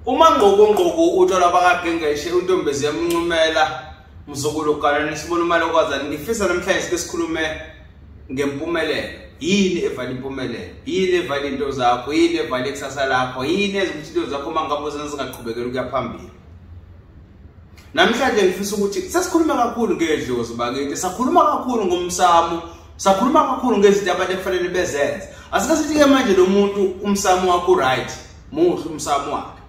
Uma ngqokongqoko utshwala bakaGengeshe untombezi yamncumela mzukulu galana sibona umalokwazana. Ngifisa namhlanje sike sikhulume ngempumelelo. Yini evala impumelelo? Yini evala into zakho? Yini evala ikusasa lakho? Yini ezokuthi into zakho uma ngabe zingaqhubekela ukuya phambili? Namhlanje ngifisa ukuthi sesikhuluma kakhulu ngedlozi bakithi, sakhuluma kakhulu ngomsamo, sakhuluma kakhulu ngezinto abantu ekufanele bezenze. Asike sithi ke manje lo muntu umsamo wakho right, muhle umsamo wakhe.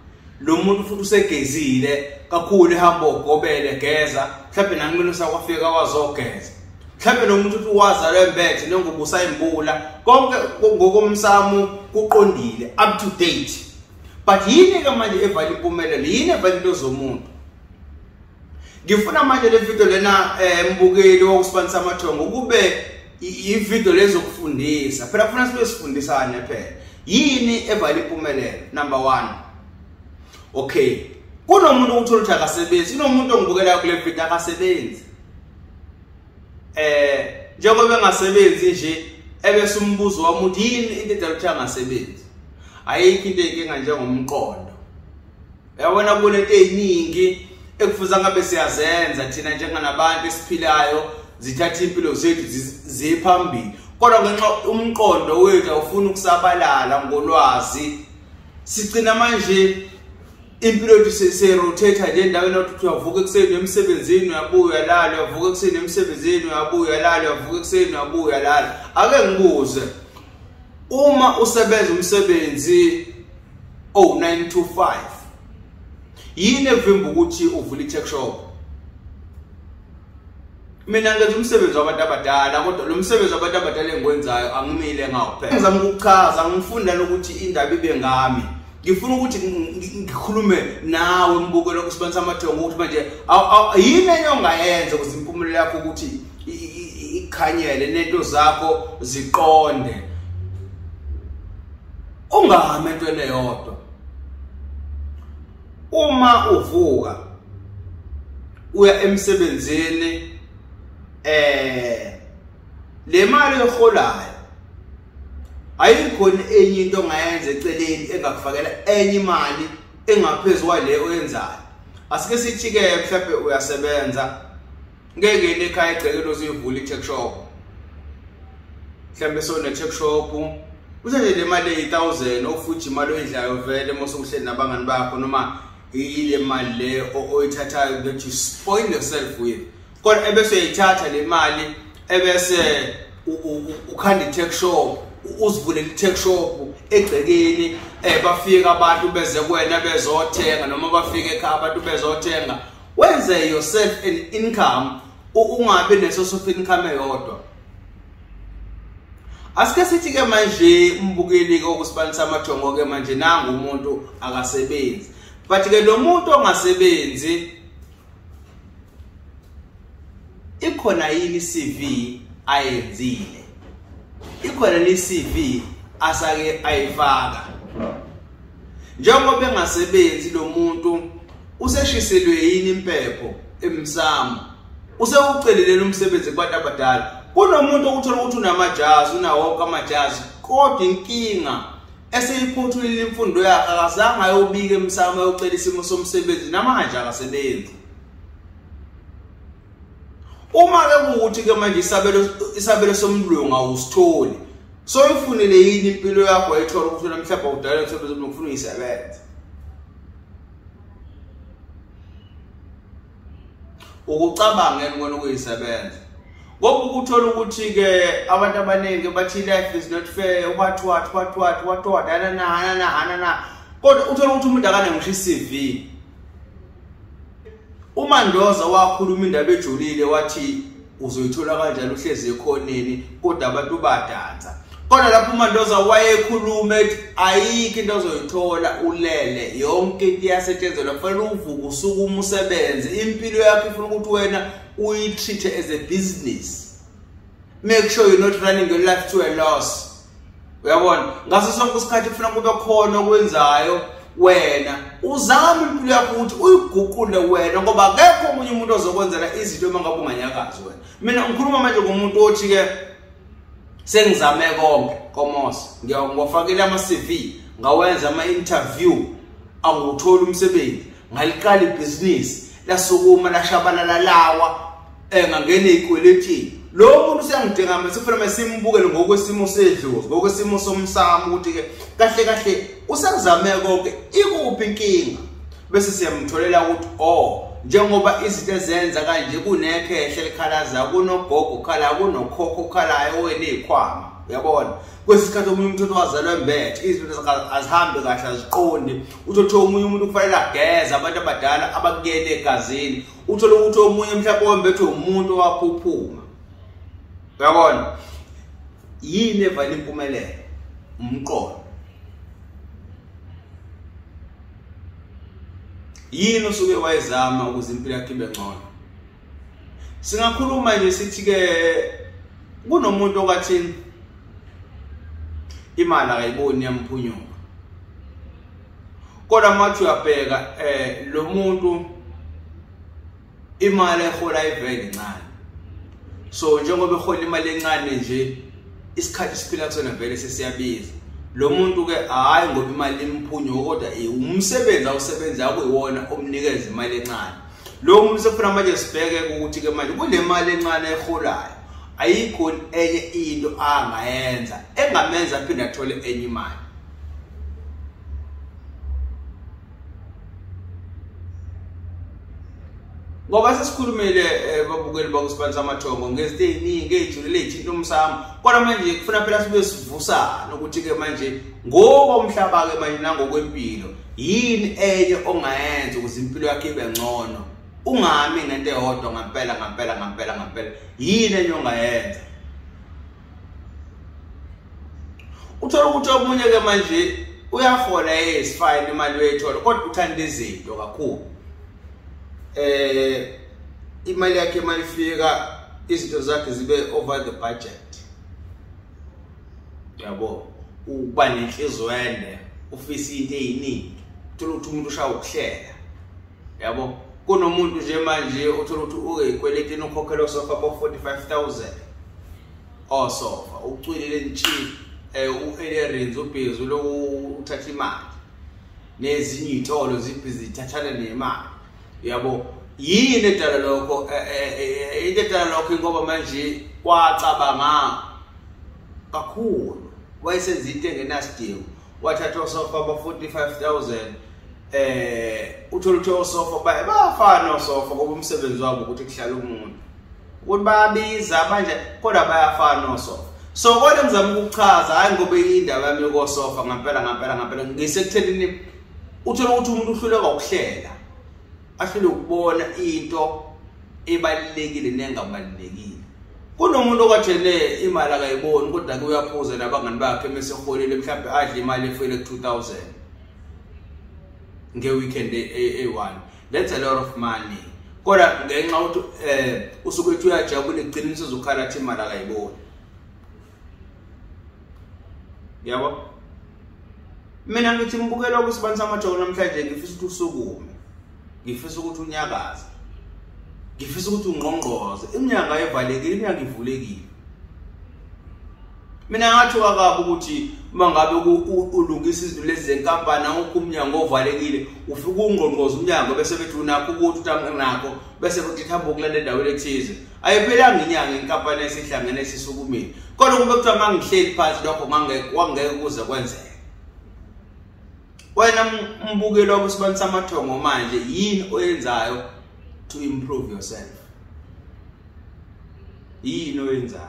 Lo muntu futhi usegezile kakhulu, ehamba ogobele geza, mhlawumbe nakumele usakwafika wazogeza. Mhlawumbe lo muntu uthi wazalwa embethe nengubo usayimbula, konke ngokomsamo kuqondile, up to date. But yini ke manje evala impumelelo? Yini evala into zomuntu? Ngifuna manje le video lena mbukeli wokusibanisa amathongo kube i-video lezokufundisa. Phela kufuna sibe sifundisane phela. Yini evala impumelelo? Number 1. Okay. Kunomuntu ukuthola ukuthi akasebenzi, kunomuntu ongibukela kule video akasebenzi. Njengoba engasebenzi nje ebese umbuzo wami uthi yini into edala ukuthi angasebenzi? Ayikho into eyinkinga njengomqondo. Uyabona kunento eziningi ekufuza ngabe siyazenza thina njenganabantu esiphilayo, zithatha impilo zethu ziye phambili. Kodwa ngenxa umqondo wethu awufuni ukusabalala ngolwazi, sigcina manje impilo yethu se-rotate nje endaweni yokuthi uyavuka ekuseni emsebenzini uyabuya uyalala, uyavuka ekuseni emsebenzini uyabuya uyalala, uyavuka ekuseni uyabuya uyalala. Ake ngibuze, uma usebenza umsebenzi owu-9 to 5, yini evimba ukuthi uvule i-tech shop? Mina ngenza umsebenzi wabantu abadala, kodwa lo msebenzi wabantu abadala engiwenzayo angimile ngawo kuphela. Ngizama ukuchaza, ngifunda nokuthi indaba ibe ngami. Ngifuna ukuthi ngikhulume nawe mbukelo kusibanisa amathongo ukuthi manje yini enye ongayenza ukuze impumelelo yakho ukuthi ikhanyele nento zakho ziqonde. Ungami entweni eyodwa. Uma uvuka uya emsebenzini, le mali oyiholayo ayikho enye into ongayenza eceleni engakufakela enye imali engaphezulu kwale oyenzayo. Asike sithi ke mhlawumbe uyasebenza, ngeke ngene ekhaya egcekeni uzuyivula i-tech shop. Mhlawumbe sone tech shop uthathe le mali eyi-1000 ofuthi imali oyidlayo vele uma usuhleli nabangani bakho, noma ile mali le oyithathayo that you spoil yourself with. Kodwa ebese uyayithatha le mali ebese ukhanda i-tech shop, uzivulele i-tech shop egcekeni, bafike abantu beze kuwena bezothenga, noma bafike ekhaya abantu bezothenga. Wenze yourself an income, ungabi ne-source of income eyodwa. Asike sithi ke manje umbukeli ke okusibanisa amathongo ke manje nangu umuntu akasebenzi. But ke lo muntu ongasebenzi ikhona yini CV ayenzile? Ikhona ni CV asake ayifaka? Njengoba engasebenzi lo muntu useshiselwe yini impepho emsamo? Usewucelile umsebenzi kubantu abadala. Kunomuntu okuthola ukuthi unamajazi, unawo wonke amajazi, kodwa inkinga eseyiphothulile imfundo yakhe akazange ayobika emsamo ayocela isimo somsebenzi, namanje akasebenzi. Uma ke kuwukuthi ke manje isabelo somlungu awusitholi, soyifunile yini impilo yakho wayithola ukuthi mhlawumbe awudala umsebenzi omlungu ufuna uyisebenza? Ukucabanga ngona ukuyisebenza. Ngoba ukuthola ukuthi ke abantu abaningi bathi life is not fair, what what what what what what na na na. Kodwa uthola ukuthi umuntu akana ngisho i-CV. UMandoza wakhuluma indaba ejulile wathi uzoyithola kanjani uhlezi ekhoneni, kodwa abantu badansa. Kodwa lapho uMandoza wayekhuluma ethi ayikho into ozoyithola ulele, yonke into iyasetshenzelwa, kufanele uvuke usukume usebenze. Impilo yakho ifuna ukuthi wena uyi-treat as a business. Make sure you're not running your life to a loss. Uyabona, ngaso sonke isikhathi kufuna kube khona okwenzayo wena, uzame impilo yakho ukuthi uyiguqule wena, ngoba akekho omunye umuntu ozokwenzela izinto uma ngabe unganyakazi wena. Mina ngikhuluma manje ngomuntu othi ke sengizame konke komos, ngiyawafakela ama-CV, ngawenza ama-interview, Angiwutholi umsebenzi, ngaliqala ibhizinisi lasukuma lashabalala lawa, ngangena ey'kweletini. Lo muntu usiyangidinga manje, sifuna simbukele ngokwesimo sedlozi, ngokwesimo somsamo, ukuthi-ke kahle kahle usazame konke, ikuphi inkinga, bese siyamtholela ukuthi oh, njengoba izinto ezenza kanje kunekhehle elikhalazayo, kunogogo okhalayo, kunokhokho okhalayo oweney'khwama. Uyabona, kwesinye isikhathi omunye umuntu wazalwa embethe, izinto azihambi kahle, aziqondi. Uthole omunye umuntu kufanele ageze, abantu abadala abakuyena egazini. Uthole ukuthi omunye mhlawumbe wembethwe umuntu owaphuphuma. Uyabona, yini evala impumelelo? Umqondo. Yini osuke wayezama ukuze impilo yakhe ibe ngcono? Singakhuluma nje sithi-ke kunomuntu okathini imali akayiboni iyamuphunyuka, kodwa mathi uyabheka lo muntu imali ehola ivele incane. So njengoba ehola imali encane nje, isikhathi siphila kusona vele sesiyabiza. Lo muntu ke hayi ngoba imali imphunyuka, kodwa umsebenzi awusebenzayo kuyiwona omnikeza imali encane. Lo muntu sefuna manje sibheke ukuthi ke manje kule mali encane eholayo ayikho enye into angayenza engamenza aphinde athole enye imali. Ngoba sesikhulumile babukeli bakuSibani Samathongo ngezinto ey'ningi ey'julile ey'thinta umsamo, kodwa manje kufuna phela sibe sivusana ukuthi-ke manje ngokomhlaba-ke manje nangokwempilo yini enye ongayenza ukuze impilo yakho ibe ngcono, ungami ngento eyodwa ngampela ngampela ngampela ngampela. Yini enye ongayenza? Uthola ukuthi omunye-ke manje uyahola, yes fine, imali uyayithola, kodwa uthanda izinto kakhulu. Imali yakhe mayifika izinto zakhe zibe over the budget. Yabo, ukuba nenhliziyo ende, ufisa into eyiningi. Uthola ukuthi umuntu ushaya ukuhlela. Yabo, kunomuntu nje manje uthola ukuthi uke ukhokhela osofa bo 45,000. Osofa ucwilile nje u-Ellerins ubhizi lo uthatha imali. Nezinye izitolo zibhizi zithathana nemali. Yabo, yini edala lokho? Into edala lokho ngoba manje wacabanga kakhulu, wayesenza into engenasidingo, wathatha osofa ba 45,000. Uthola ukuthi osofa bayafana osofa ngoba umsebenzi wabo ukuthi kuhlala umuntu, ukuthi bayabiza manje, kodwa bayafana osofa. So kodwa ngizama ukuchaza, hayi ngoba indaba yami yokosofa ngampela ngampela ngampela, ngisekuthenini uthola ukuthi umuntu uhluleka ukuhlela, ahlule ukubona into ebalulekile nengabalulekile. Kunomuntu okajele imali akayiboni, kodwa ke uyaphuza nabangani bakhe mase eholile, mhlawumbe adle imali efile ku-2000 nge-weekend eyi-1. That's a lot of money, kodwa ngenxa ukuthi usuke ethi uyajabula, ekugcineni usezokhala athi imali akayiboni. Yabo, mina ngithi mbukela kuSibani Samathongo namhlanje, ngifisa ukuthi usukume, ngifisa ukuthi unyakaze, ngifisa ukuthi ungqongqoze. Iminyango ayivalekile, iminyango ivulekile. Mina ngathuka kabi ukuthi uma ngabe ulungisa izinto lezi zenkampani, awukho umnyango ovalekile, ufike ungqongqoze umnyango bese bethi unakho ukuthi unakho, bese bethi hamba ukulanda endaweni ethize. Ayiphelanga inyanga inkampani esihlangene esisukumile. Kodwa kube kuthiwa mangihleli phansi lokho kwangeke kuze kwenzeke. Wena mbukeli wakuSibani Samathongo manje yini oyenzayo to improve yourself? Yini oyenzayo?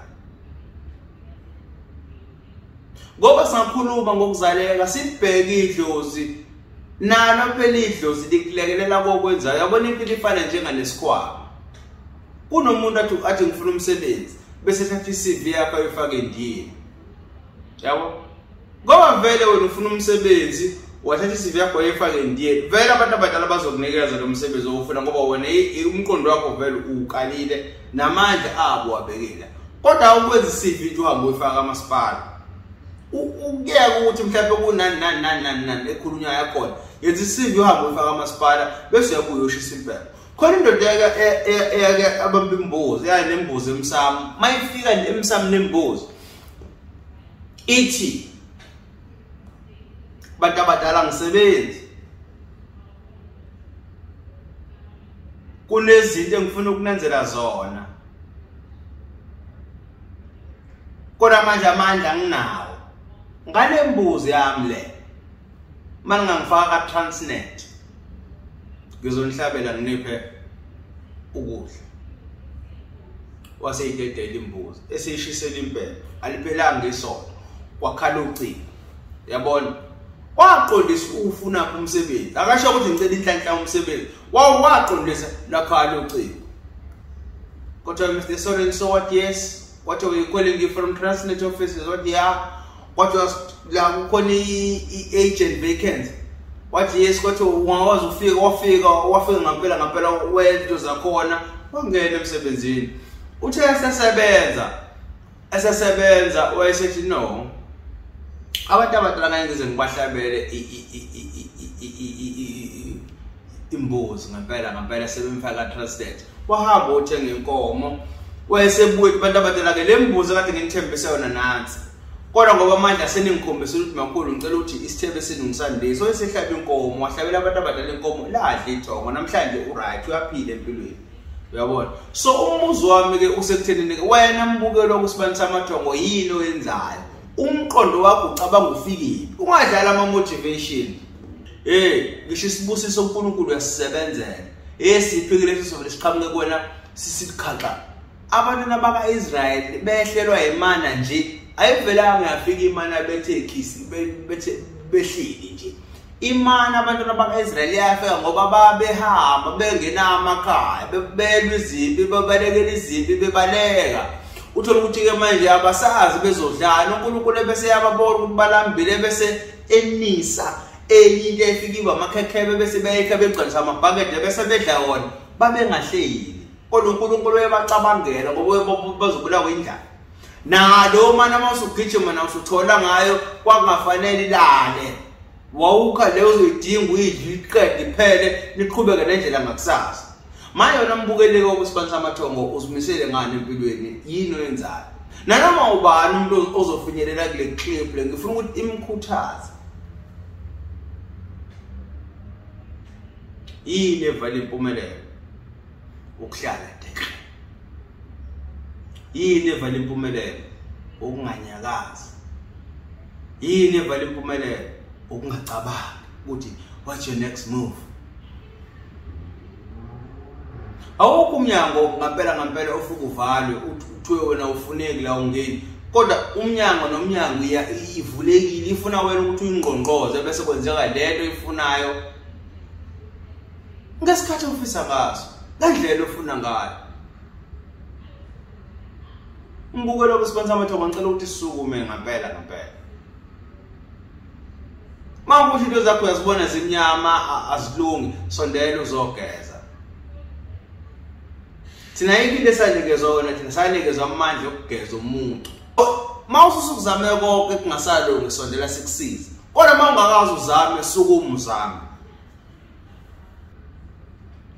Ngoba singakhuluma ngokuzaleka, sibheke idlozi, nalo phela idlozi likulekelela kokwenzayo. Yabona impilo ifana njenganesikhwama. Kunomuntu athi ngifuna umsebenzi, bese ethatha i-CV yakho ayifake endiyeni. Yabo, ngoba vele wena ufuna umsebenzi, wathatha i-CV yakho wayifaka endiyeni, vele abantu abadala bazokunikeza lo msebenzi owufuna, ngoba wena umqondo wakho vele uwukalile namandla abo wabekile. Kodwa ukwenza i-CV nje uhambe uyifaka kamasipala, ukuyeka ukuthi mhlawumbe kunani nani nani nani nani ekhulunywa yakhona, yenza i-CV uhambe uyifaka kamasipala, bese uyabuya uyoshisa impepho. Khona indoda eyake abamba imbuzi, yaye nembuzi emsamo, mayifika emsamo nembuzi ithi, bantu abadala ngisebenzi, Kunezinto engifuna ukunenzela zona. Kodwa manje amandla nginawo. Ngale mbuzi yami le. Maningangifaka ka Transnet. Ngizonihlabela nginiphe ukudla. Waseyidedela imbuzi eseyishisela impela, aliphelanga isonto, kwakhala ucingo. Yabona, waqondisa ufuna umsebenzi, akasho ukuthi ngicela inhlanhla umsebenzi, waqondisa lakhala ucingo. Kodwa Mr. Soren, so what? Yes, what are we calling you from Transnet offices? What? Yeah, what was la kukhona i-agent vacancy? What? Yes, kodwa ungakwazi ufika, wafika ngampela wento zakhona, wangena emsebenzini. Uthe esesebenza wayesethi no, abantu abadala ngeke ngize ngibahlabele imbuzi ngampela sebemfaka Transnet. Wahamba uthenga inkomo, wayesebuya abantu abadala ke le mbuzi kade nginithembise yona nansi, kodwa ngoba manje seningikhombisa ukuthi makhulu, ngicela ukuthi isithebe sinungisandise. Wayesehlaba inkomo, wahlabela abantu abadala inkomo, ladla ithongo. Namhlanje uright, uyaphila empilweni. Uyabona? So umuzi wami ke usekuthenini ke wena mbukelo kusibani samathongo, yini oyenzayo? Umqondo wakho ucabanga ufikile. Ungadlala ama motivation. Ngisho isibusiso uNkulunkulu uyasisebenzela. Siphi leso sovele siqhamuke kuwena sisikhaxa. Abantwana baka-Israyeli behlelwa imana nje. Ayivelanga yafika imana bethe khisi bethe behleli nje. Imana abantwana baka-Israyeli yafika ngoba babehamba bengena amakhaya, belwa izimpi, babalekela izimpi, bebaleka. Uthola ukuthi ke manje abasazi bezodlala, uNkulunkulu bese yababona ukuthi balambile, bese enisa enye into efika iba amakhekhebe, bese beyikha begcwalisa amabhakede bese bedla wona. Babengahleli, kodwa uNkulunkulu uyabacabangela ngoba bazobulawa indlala. Nalo mana mawusugijima na usuthola ngayo kwakungafanele ilale. Wawukha leyo uzoyidinga uyidle iqede iphele niqhubeke nendlela ngakusasa. Manje wena mbukeleke okusibani samathongo, uzimisele ngani empilweni? Yini oyenzayo? Nanoma ubani umuntu ozofinyelela kule clip le, ngifuna ukuthi imkhuthaze. Yini evala impumelelo? Ukuhlala dekle. Yini evala impumelelo? Ukunganyakazi. Yini evala impumelelo? Ukungacabangi ukuthi what's your next move. Awukho umnyango ngampela ofuka uvalwe uthiwe wena ufuneki la ungeni, kodwa umnyango nomnyango ivulekile, ifuna wena ukuthi uyingqongqoze bese kwenzeka lento oyifunayo ngesikhathi ofisa ngaso, ngendlela ofuna ngayo. Umbukelo kusibani samathongo, ngicela ukuthi sisukume ngampela. Mawukuthi into zakho uyazibona zimnyama azilungi, sondela uzogeza. Thina yikho into esanikezwa wona, thina sanikezwa amandla okugeza umuntu. Mawususuzame konke kungasalungi, sondela sikusize. Kodwa mawungakazi uzame, sukuma uzame.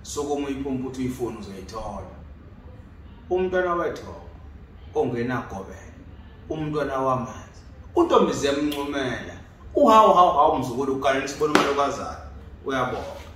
Sukuma uyiphumpe uthi uyifuna uzoyithola. Umntwana wethongo ongenagobela, umntwana wamanzi, untombi ziyamncomela. Uhawu hawu hawu mzukulu uqala nisibona umalokazana. Uyabona.